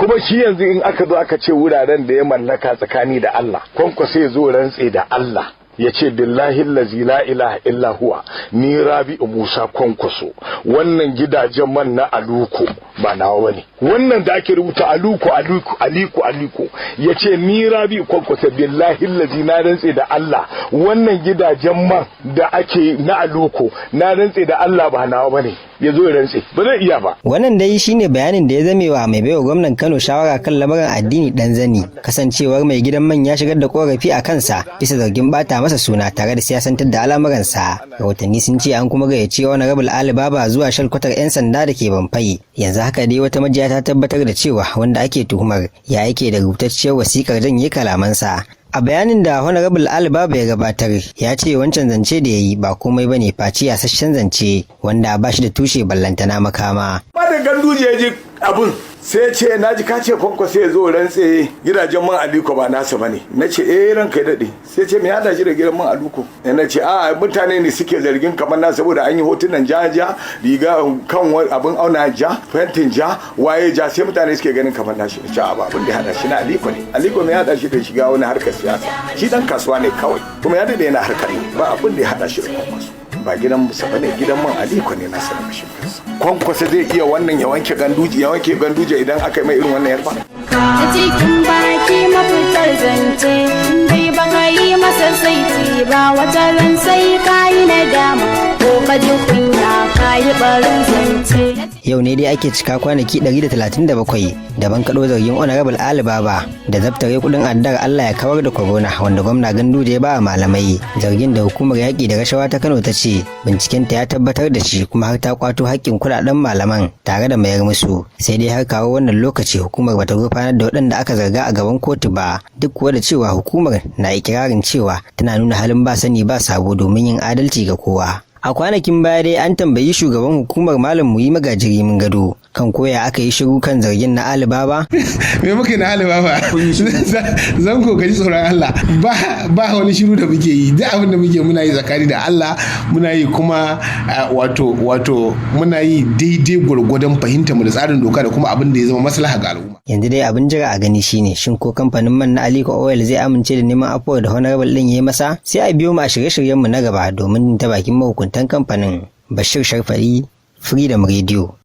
Kuma shi yanzu in aka zo aka ce wuraren da ya mallaka tsakani da Allah, Kwankwaso ya zo rantse da Allah, ya ce billahi allazi la ilaha illa huwa, ni Rabi'u Musa Kwankwaso, wannan gidajen man na Aluko ba nawa bane. Wannan da ake rubuta Aluko, Aluko, Aliko, Aliko, ya ce ni Rabi'u Kwankwaso, billahi allazi, na rantse da Allah, wannan gidajen man da ake na Aluko, na rantse da Allah ba nawa bane. Ya zo ya rantse, ba zai iya ba. Wannan dai shine bayanin da ya zamewa mai baiwa gwamnan Kano shawara kan lamarin addini dan zani, kasancewar mai gidan man ya shigar da korafi a kansa bisa zargin bata masa suna tare da siyasantar da al'amuransa. Rahotanni sun ce an kuma gayyaci Honorable Ali Baba zuwa shalkwatar 'yan sanda da ke Bamfai. Yanzu haka dai wata majiya ta tabbatar da cewa wanda ake tuhumar ya aike da rubutacciyar wasikar janye kalamansa. A bayanin da Honorable Ali Baba ya gabatar, ya ce wancan zance da ya yi ba komai bane face yasasshen zance wanda ba shi da tushe ballantana makama. Ba da Ganduje ya ji abin sai ce, na ji ka ce Kwankwaso ya zo rantse gidajen man Aliko ba nasa bane. Na ce, eh, ranka ya daɗe. Sai ce, me hada shi da gidan man Aliko? Na ce, a mutane ne suke zargin kamar na saboda an yi hotunan ja ja riga kan abin auna ja, fentin ja, waye ja, sai mutane suke ganin kamar nashi. Na ce, a ba abin da ya hada shi, na Aliko ne. Aliko me hada shi da shiga wani harkar siyasa? Shi dan kasuwa ne kawai, kuma ya daɗe yana harkar ne. Ba abin da ya hada shi da Kwankwaso, ba gidan musa bane, gidan man Aliko ne na sanar shi. Kwankwaso zai iya wannan, ya wanke Ganduje, ya wanke Ganduje idan aka yi mai irin wannan yarfa. Ta cikin baki mafitar zance, dai baka yi masa saiti ba, wata ran sai ka yi nadama ko ka ji kunya ka yi barin zance. Yau ne dai ake cika kwanaki 137 da bankaɗo zargin Honorable Ali Baba da zabtare kudin addar Allah ya kawar da corona wanda gwamna Ganduje ya ba malamai, zargin da hukumar yaƙi da rashawa ta Kano ta ce bincikenta ya tabbatar da shi, kuma har ta kwato haƙƙin kuɗaɗen malaman tare da mayar musu. Sai dai har kawo wannan lokaci hukumar bata gurfanar da waɗanda aka zarga a gaban kotu ba, duk kuwa da cewa hukumar na ikirarin cewa tana nuna halin ba sani ba sabo domin yin adalci ga kowa. A kwanakin baya dai an tambayi shugaban hukumar, Malam Muyi Magaji Gado, kan koya aka yi shiru kan zargin na Ali Baba. Me muke na Ali Baba? Zan ko ji tsoron Allah. Ba ba wani shiru da muke yi. Duk abin da muke, muna yi tsakani da Allah, muna yi kuma wato muna yi daidai gwargwadon fahimtar mu da tsarin doka da kuma abin da ya zama maslaha ga al'umma. Yanzu dai abin jira a gani shine, shin ko kamfanin man na Aliko Oil zai amince da neman afuwar da Honorable din ya yi masa? Sai a biyo mu a shirye-shiryenmu na gaba domin ta bakin mahukuntan kamfanin. Bashir Sharfari, Freedom Radio.